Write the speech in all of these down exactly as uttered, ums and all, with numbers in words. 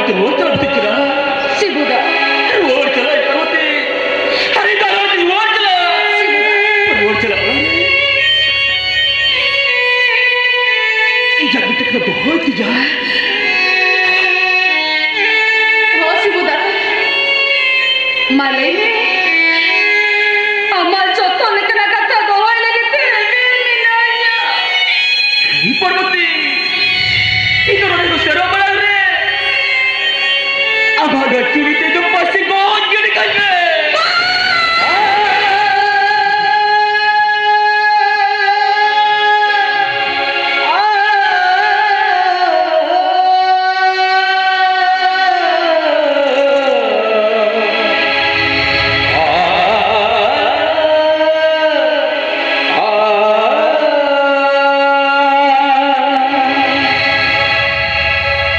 ᱨᱩᱣᱟᱹᱲ ᱪᱟᱞᱟᱜ ᱵᱤᱴᱤ ᱪᱮᱞᱟ᱾ ᱥᱤᱵᱩ ᱫᱟ᱾ ᱨᱩᱣᱟᱹᱲ ᱪᱟᱞᱟᱜ ᱤᱧ ᱯᱟᱨᱵᱚᱛᱤ᱾ ᱦᱟᱨᱤ ᱫᱟᱨᱟ ᱨᱩᱣᱟᱹᱲ ᱪᱟᱞᱟᱜ᱾ ᱥᱤᱵᱩ ᱫᱟ᱾ ᱨᱩᱣᱟᱹᱲ ᱪᱟᱞᱟᱜ ᱚᱲᱟᱜ ᱨᱮ᱾ ᱤᱧᱟᱜ ᱢᱤᱫᱴᱮᱱ ᱠᱟᱛᱷᱟ ᱫᱚᱦᱚᱭ ᱛᱤᱧᱟ᱾ ᱦᱚᱸ ᱥᱤᱵᱩ ᱫᱟ᱾ ᱢᱟ ᱞᱟᱹᱭ ᱢᱮ᱾ ᱟᱢᱟᱜ ᱡᱚᱛᱚ ᱞᱮᱠᱟᱱᱟᱜ ᱠᱟᱛᱷᱟ ᱫᱚᱦᱚᱭ ᱞᱟᱹᱜᱤᱫ ᱛᱮ ᱨᱮᱰᱤ ᱢᱤᱱᱟᱹᱧᱟ᱾ ᱦᱮᱸ ᱯᱟᱨᱵᱚᱛᱤ, ᱤᱧ ᱫᱚ ᱱᱚᱰᱮ ᱠᱚ ᱥᱮᱱᱚᱜ ᱢᱟᱲᱟᱝ ᱨᱮ ᱟᱢᱟᱜ ᱱᱚᱣᱟ ᱪᱩᱲᱤ ᱛᱮ ᱫᱚ ᱯᱟᱹᱥᱤ ᱜᱚᱡ ᱜᱤᱰᱤ ᱠᱟᱹᱧ ᱢᱮ᱾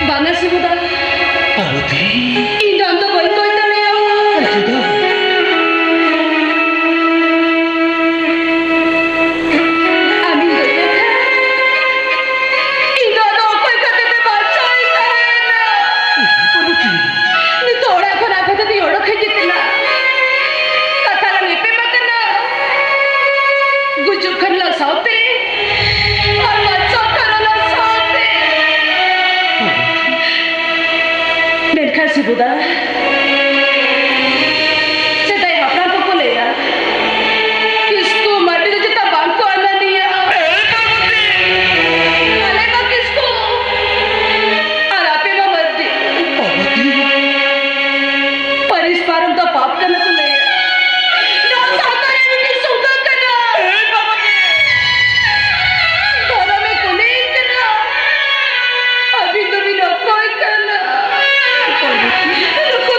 ᱵᱟᱝᱟ ᱥᱤᱵᱩ ᱫᱟ᱾ ᱯᱟᱨᱵᱚᱛᱤ᱾ ᱤᱧ ᱫᱚ ᱟᱢ ᱫᱚ ᱵᱟᱹᱧ ᱠᱚᱭ ᱫᱟᱲᱮᱭᱟᱢᱟ᱾ ᱪᱮᱫᱟᱜ? ᱟᱢᱤᱧ ᱜᱚᱡ ᱞᱮᱱᱠᱷᱟᱱ, ᱤᱧ ᱫᱚ ᱟᱫᱚ ᱚᱠᱚᱭ ᱠᱷᱟᱹᱛᱤᱨ ᱛᱮ ᱵᱟᱧᱪᱟᱣ ᱤᱧ ᱛᱟᱦᱮᱱᱟ? ᱯᱟᱨᱵᱚᱛᱤ᱾ ᱱᱤᱛᱚᱜ ᱚᱲᱟᱜ ᱠᱷᱚᱱ ᱟᱯᱮ ᱛᱮᱫᱚᱧ ᱚᱰᱚᱠ ᱦᱮᱡ ᱠᱟᱱᱟ᱾ ᱠᱟᱛᱷᱟ ᱞᱟᱝ ᱮᱯᱮᱢ ᱟᱠᱟᱱᱟ᱾ ᱜᱩᱡᱩᱜ ᱠᱷᱟᱱ ᱞᱟᱝ ᱥᱟᱶᱛᱮ, ᱟᱨ ᱵᱟᱧᱪᱟᱣ ᱠᱷᱟᱱ ᱞᱟᱝ ᱥᱟᱶᱛᱮ᱾ ᱢᱮᱱᱠᱷᱟᱱ ᱥᱤᱵᱩ ᱫᱟ, ᱥᱮᱫᱟᱭ ᱦᱟᱯᱲᱟᱢ ᱠᱚᱠᱚ ᱞᱟᱹᱭᱟ, ᱠᱤᱥᱠᱩ ᱢᱟᱹᱨᱰᱤ ᱫᱚ ᱪᱮᱛᱟ ᱵᱟᱝ ᱠᱚ ᱟᱱᱟᱱᱤᱭᱟ᱾ ᱟᱞᱮ ᱢᱟ ᱠᱤᱥᱠᱩ, ᱟᱨ ᱟᱯᱮ ᱢᱟ ᱢᱟᱹᱨᱰᱤ᱾ ᱯᱟᱹᱨᱤᱥ ᱯᱟᱨᱚᱢ ᱫᱚ ᱯᱟᱯ ᱠᱟᱱᱟ ᱠᱚ ᱞᱟᱹᱭᱟ᱾ ᱱᱚᱣᱟ ᱥᱟᱶᱛᱟ ᱨᱮ ᱢᱤᱫᱴᱤᱡ ᱥᱩᱠᱷ ᱠᱟᱱᱟ᱾ ᱫᱷᱚᱨᱚᱢᱮ ᱠᱩᱞᱤᱭᱮ ᱠᱟᱱᱟ, ᱟᱹᱵᱤᱱ ᱫᱚᱵᱤᱱ ᱚᱠᱚᱭ ᱠᱟᱱᱟ? ᱱᱩᱠᱩ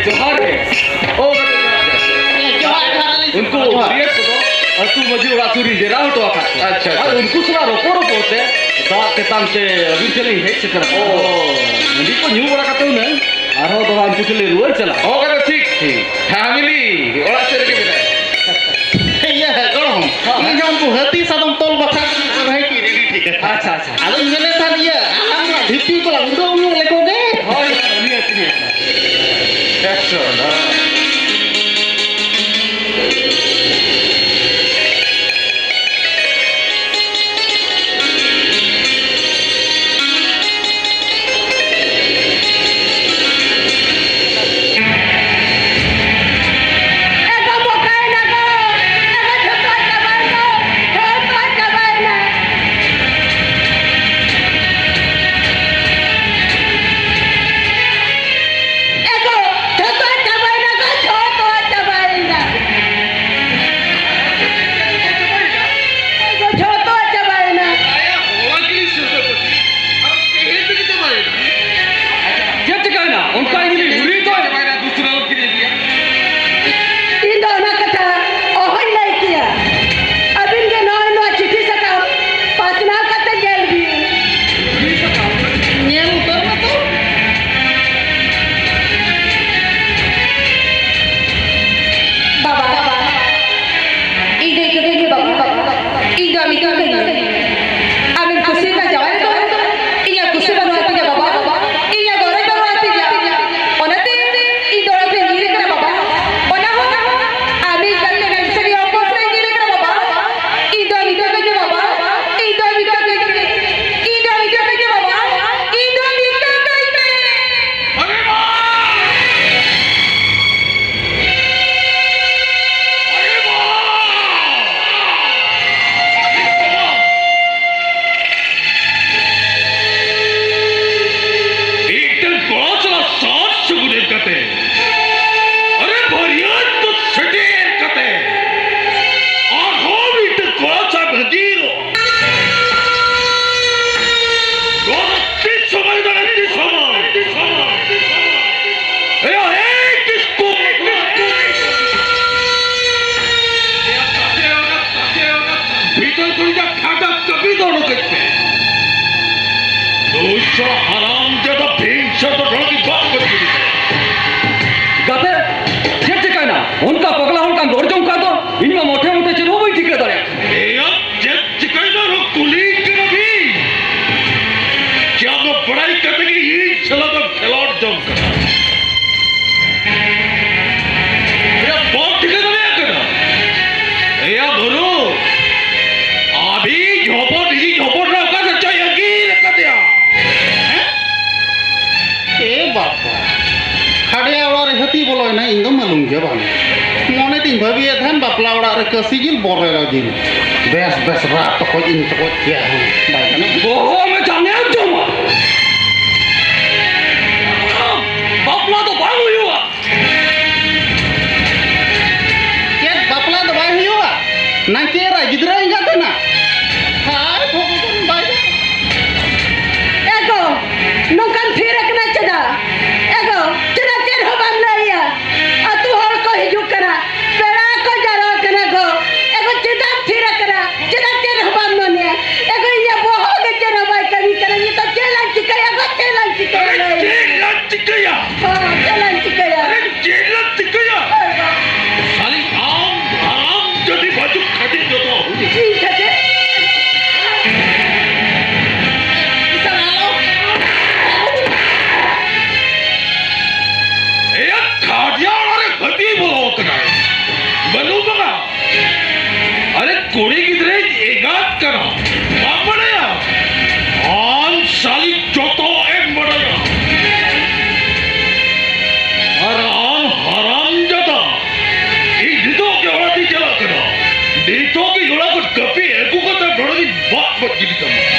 ᱡᱚᱦᱟᱨ ᱜᱮ᱾ ᱳ, ᱡᱚᱦᱟᱨ, ᱡᱚᱦᱟᱨ᱾ ᱩᱱᱠᱩ ᱡᱚᱦᱟᱨ᱾ ᱵᱟᱹᱨᱭᱟᱹᱛ ᱠᱚᱫᱚ ᱟᱹᱛᱩ ᱢᱟᱹᱡᱷᱤ ᱚᱲᱟᱜ ᱥᱩᱨ ᱨᱤᱧ ᱰᱮᱨᱟ ᱦᱚᱴᱚ ᱟᱠᱟᱫ ᱠᱚᱣᱟ᱾ ᱟᱪᱪᱷᱟ, ᱟᱨ ᱟᱪᱪᱷᱟ᱾ ᱩᱱᱠᱩ ᱥᱟᱞᱟᱜ ᱨᱚᱯᱚᱲ ᱨᱚᱯᱚᱲ ᱛᱮ ᱫᱟᱜ ᱛᱮᱛᱟᱝ ᱛᱮ ᱟᱹᱵᱤᱱ ᱴᱷᱮᱱ ᱞᱤᱧ ᱦᱮᱡ ᱥᱮᱴᱮᱨ ᱟᱠᱟᱱᱟ᱾ ᱳ᱾ ᱦᱟᱺᱰᱤ ᱠᱚ ᱧᱩ ᱵᱟᱲᱟ ᱠᱟᱛᱮ ᱦᱩᱱᱟᱹᱝ ᱟᱨᱦᱚᱸ ᱫᱚᱦᱲᱟ ᱩᱱᱠᱩ ᱴᱷᱮᱱ ᱞᱤᱧ ᱨᱩᱣᱟᱹᱲ ᱪᱟᱞᱟᱜᱼᱟ᱾ ᱳ, ᱠᱟᱛᱷᱟ ᱴᱷᱤᱠ᱾ ᱴᱷᱤᱠ᱾ ᱯᱷᱮᱢᱤᱞᱤ ᱚᱲᱟᱜ ᱥᱮᱫ ᱨᱮᱜᱮ ᱢᱮᱱᱟᱭᱟ᱾ ᱤᱭᱟᱹ, ᱜᱚᱲᱚᱢ, ᱦᱮᱸ᱾ ᱤᱧ ᱦᱚᱸ ᱩᱱᱠᱩ ᱦᱟᱹᱛᱤ ᱥᱟᱫᱚᱢ ᱛᱚᱞ ᱵᱟᱠᱷᱨᱟ ᱛᱮ ᱨᱮᱦᱚᱸ ᱠᱤ ᱨᱮᱰᱤ ᱴᱷᱤᱠ ᱟᱪᱷᱮ᱾ ᱟᱪᱪᱷᱟ, ᱟᱪᱪᱷᱟ᱾ ᱟᱫᱚᱧ ᱢᱮᱱᱮᱫ ᱛᱟᱦᱮᱸᱫ, ᱤᱭᱟᱹ, ᱟᱞᱟᱝ ᱢᱟ ᱰᱷᱤᱯᱤ ᱠᱚᱞᱟᱝ ᱩᱰᱟᱹᱣ ᱧᱚᱜ ᱞᱮᱠᱚ ᱜᱮ᱾ ᱦᱳᱭ, ᱦᱳᱭ, ᱩᱱᱤ ᱦᱟᱹᱛᱤ ᱜᱮ᱾ ᱮᱠᱥᱚ, ᱦᱳᱭ᱾ ᱦᱟᱨᱟᱢ ᱡᱟᱫᱟ ᱵᱷᱤᱱᱥᱟᱨ ᱫᱚ ᱰᱚᱲ ᱜᱮ ᱵᱟᱝ ᱠᱚ ᱪᱤᱠᱟᱹ ᱫᱟᱲᱮᱭᱟᱜᱼᱟ᱾ ᱜᱟᱛᱮ, ᱪᱮᱫ ᱪᱤᱠᱟᱹᱭᱮᱱᱟ? ᱚᱱᱠᱟ ᱯᱟᱜᱽᱞᱟ ᱦᱚᱲ ᱠᱟᱱ ᱨᱚᱲ ᱡᱚᱝ ᱠᱟᱱ ᱫᱚ, ᱤᱧ ᱢᱟ ᱢᱚᱴᱷᱮ ᱢᱚᱴᱷᱮ ᱪᱮᱫ ᱦᱚᱸ ᱵᱟᱹᱧ ᱴᱷᱤᱠᱟᱹ ᱫᱟᱲᱮᱭᱟᱜ ᱠᱟᱱᱟ᱾ ᱮᱭᱟ, ᱪᱮᱫ ᱪᱤᱠᱟᱹᱭᱮᱱᱟ ᱨᱚ ᱠᱩᱞᱤ ᱠᱟᱱᱟ ᱵᱤᱱ? ᱪᱮᱫ ᱫᱚ ᱵᱟᱲᱟᱭ ᱠᱟᱛᱮ ᱜᱮ ᱤᱧ ᱥᱟᱞᱟ ᱫᱚ ᱠᱷᱮᱞᱳᱰ ᱡᱚᱝ ᱠᱟᱱᱟ? ᱮᱭᱟ, ᱵᱟᱢ ᱴᱷᱤᱠᱟᱹ ᱫᱟᱲᱮᱭᱟᱜ ᱠᱟᱱᱟ? ᱮᱭᱟ, ᱵᱩᱨᱩ, ᱟᱹᱵᱤ ᱡᱷᱚᱯᱚᱴ, ᱤᱧ ᱡᱷᱚᱯᱚᱴ ᱨᱮ ᱚᱠᱟ ᱥᱮᱫ ᱪᱚᱭ ᱟᱹᱜᱤᱨ ᱟᱠᱟᱫᱮᱭᱟ? ᱦᱮᱸ? ᱮ ᱵᱟᱵᱟ, ᱠᱷᱟᱰᱭᱟ ᱚᱲᱟᱜ ᱨᱮ ᱦᱟᱹᱛᱤ ᱵᱚᱞᱚᱭᱮᱱᱟ, ᱤᱧ ᱫᱚ ᱢᱟᱞᱩᱢ ᱜᱮ ᱵᱟᱝ᱾ ᱢᱚᱱᱮ ᱛᱤᱧ ᱵᱷᱟᱹᱵᱤᱭᱮᱫ ᱛᱟᱦᱮᱱ ᱵᱟᱯᱞᱟ ᱚᱲᱟᱜ ᱨᱮ ᱠᱟᱹᱥᱤ ᱡᱤᱞ, ᱵᱚᱨᱮᱨᱚ ᱡᱤᱞ, ᱵᱮᱥ ᱵᱮᱥ ᱨᱟᱜ ᱛᱚᱠᱚᱡ ᱤᱧ ᱛᱚᱠᱚᱡ ᱠᱮᱭᱟ ᱦᱚᱸ ᱵᱟᱭ ᱜᱟᱱᱚᱜ᱾ ᱵᱚᱦᱚᱜ ᱢᱮ ᱡᱟᱸᱜᱮ ᱡᱚᱢᱟ᱾ ᱵᱟᱯᱞᱟ ᱫᱚ ᱵᱟᱝ ᱦᱩᱭᱩᱜᱼᱟ᱾ ᱪᱮᱫ ᱵᱟᱯᱞᱟ ᱫᱚ ᱵᱟᱭ ᱦᱩᱭᱩᱜᱼᱟ? ᱱᱟᱭᱠᱮ ᱮᱨᱟ ᱜᱤᱫᱽᱨᱟᱹ ᱮᱸᱜᱟᱛ ᱮᱱᱟ᱾ ᱦᱟᱭ ᱵᱷᱚᱜᱚᱵᱟᱱ ᱵᱟᱭ᱾ ᱮ ᱜᱚ, ᱱᱚᱝᱠᱟᱢ ᱛᱷᱤᱨ ᱟᱠᱟᱱᱟ ᱪᱮᱫᱟᱜ? ᱮ ᱜᱚ, ᱪᱮᱫᱟᱜ ᱪᱮᱫ ᱦᱚᱸ ᱵᱟᱢ ᱞᱟᱹᱭᱟ? ᱟᱹᱛᱩ ᱦᱚᱲ ᱠᱚ ᱦᱤᱡᱩᱜ ᱠᱟᱱᱟ, ᱯᱮᱲᱟ ᱠᱚ ᱡᱟᱨᱣᱟ ᱠᱟᱱᱟ ᱜᱚ᱾ ᱮ ᱜᱚ, ᱪᱮᱫᱟᱜ ᱮᱢ ᱛᱷᱤᱨ ᱟᱠᱟᱱᱟ? ᱪᱮᱫᱟᱜ ᱪᱮᱫ ᱦᱚᱸ ᱵᱟᱢ ᱢᱮᱱᱮᱜᱼᱟ? ᱮ ᱜᱚ, ᱤᱧᱟᱹᱜ ᱵᱚᱦᱚᱜ ᱜᱮ ᱪᱮᱫ ᱦᱚᱸ ᱵᱟᱭ ᱠᱟᱹᱢᱤ ᱠᱟᱱᱟ᱾ ᱱᱤᱛᱚᱜ ᱪᱮᱫ ᱞᱟᱝ ᱪᱤᱠᱟᱹᱭᱟ ᱜᱚ? ᱪᱮᱫ ᱞᱟᱝ ᱪᱤᱠᱟᱹᱭᱟ? ᱟᱨᱮ, ᱞᱟᱹᱭ ᱢᱮ᱾ ᱪᱮᱫ ᱞᱟᱝ ᱪᱤᱠᱟᱹᱭᱟ? ᱦᱚᱸ, ᱪᱮᱫ ᱞᱟᱝ ᱪᱤᱠᱟᱹᱭᱟ? ᱟᱨᱮ, ᱪᱮᱫ ᱞᱟᱝ ᱪᱤᱠᱟᱹᱭᱟ? ᱦᱳᱭ ᱵᱟ᱾ ᱥᱟᱞᱤ ᱟᱢ ᱦᱟᱨᱟᱢ ᱡᱟᱹᱫᱤ ᱵᱟᱹᱪᱩᱜ ᱠᱷᱟᱹᱛᱤᱨ ᱡᱚᱛᱚ ᱦᱩᱭᱩᱜ᱾ ᱤᱧ ᱠᱷᱟᱹᱛᱤᱨ? ᱤᱥᱟᱨᱟ ᱟᱞᱚ᱾ ᱮᱭᱟ, ᱠᱷᱟᱰᱭᱟ ᱚᱲᱟᱜ ᱨᱮ ᱦᱟᱹᱛᱤ ᱵᱚᱞᱚ ᱟᱠᱟᱱᱟᱭ᱾ ᱵᱟᱹᱱᱩᱜ ᱵᱟᱝᱟ᱾ ᱟᱨᱮ ᱠᱩᱲᱤ ᱜᱤᱫᱽᱨᱟᱹᱧ ᱮᱸᱜᱟᱛ ᱠᱟᱱᱟ, ᱵᱟᱢ ᱵᱟᱲᱟᱭᱟ? ᱟᱢ ᱥᱟᱞᱤ ᱡᱚᱛᱚ ᱮᱢ ᱵᱟᱲᱟᱭᱟ᱾ ᱟᱨ ᱟᱢ ᱦᱟᱨᱟᱢ ᱡᱟᱫᱟ, ᱤᱧ ᱱᱤᱛᱚᱜ ᱜᱮ ᱚᱲᱟᱜ ᱤᱧ ᱪᱟᱞᱟᱜ ᱠᱟᱱᱟ᱾ ᱱᱤᱛᱚᱜ ᱜᱮ ᱚᱲᱟᱜ ᱠᱷᱚᱱ ᱠᱟᱹᱯᱤ ᱟᱹᱜᱩ ᱠᱟᱛᱮ ᱱᱚᱰᱮ ᱜᱤᱧ ᱵᱟᱜ ᱜᱚᱫ ᱜᱤᱰᱤ ᱠᱟᱢᱟ᱾